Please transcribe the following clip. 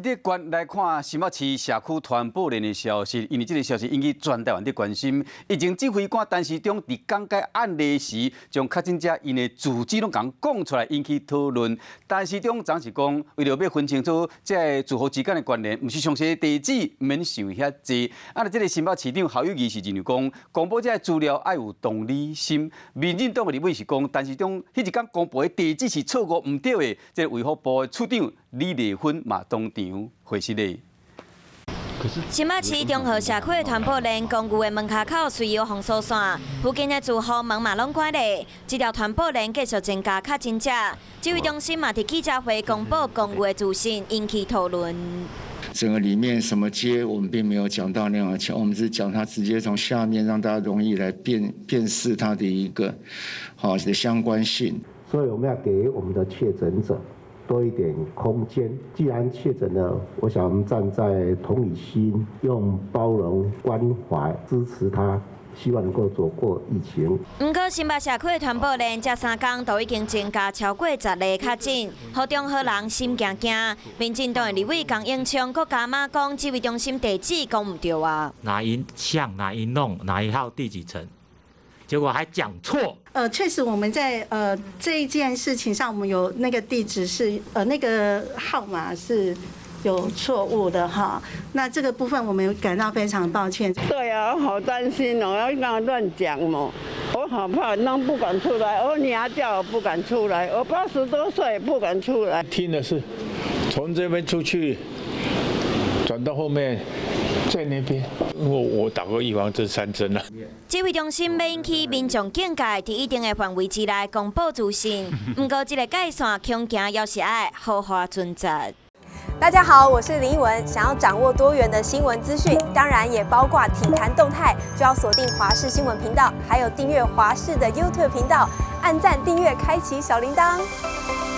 這關來看新北市社區傳播鏈的消息，因為這个消息引起全台灣的關心。疫情指揮官陳時中佇講解案例時，將確診者𪜶的住址攏共講出來，引起討論。陳時中昨是講，為著欲分清楚這个住戶之間的關聯，毋是詳細地址，毋免想遐濟。啊，這个新北市長侯友宜是認為講，公布這个資料愛有同理心。民進黨的立委是講，陳時中彼一工公布的地址是錯誤毋對的。這个衛福部的處長李麗芬嘛當場回釋咧。新北市中和社區的傳播鏈公寓的門跤口隨有封鎖線，附近的住戶門嘛攏關咧。這條傳播鏈繼續增加確診者，指揮中心嘛佇記者會公布公寓的資訊，引起討論。整個裡面什麼街，我們並沒有講到那樣的，我們是講它直接從下面讓大家容易來辨識它的一個好的相關性。所以我們要給我們的確診者多一點空間。既然確診了，我想我們站在同理心，用包容關懷支持他，希望能夠走過疫情。毋過新北社區的傳播鏈，這三工都已經增加超過10例確診，予中和人心驚驚。民進黨的立委江永昌閣加碼講，指揮中心地址講毋對啊。哪一巷哪一弄哪一號第幾層？結果還講錯。確實我們在這一件事情上，我們有那個地址是那個號碼是有錯誤的哈。那這個部分我們感到非常抱歉。對啊，我好擔心哦，要亂亂講哦，我好怕，那不敢出來。我女兒叫我不敢出來，我80多歲不敢出來。聽的是從這邊出去，轉到後面。在那邊，我打過預防針三針啦。指揮中心欲引起民眾警戒，佇一定的範圍之內公布資訊。毋過，這个界線恐驚猶是愛好好遵責。大家好，我是林奕文。想要掌握多元的新聞資訊，當然也包括體壇動態，就要鎖定華視新聞頻道，還有訂閱華視的 YouTube 頻道，按讚、訂閱、開啟小鈴鐺。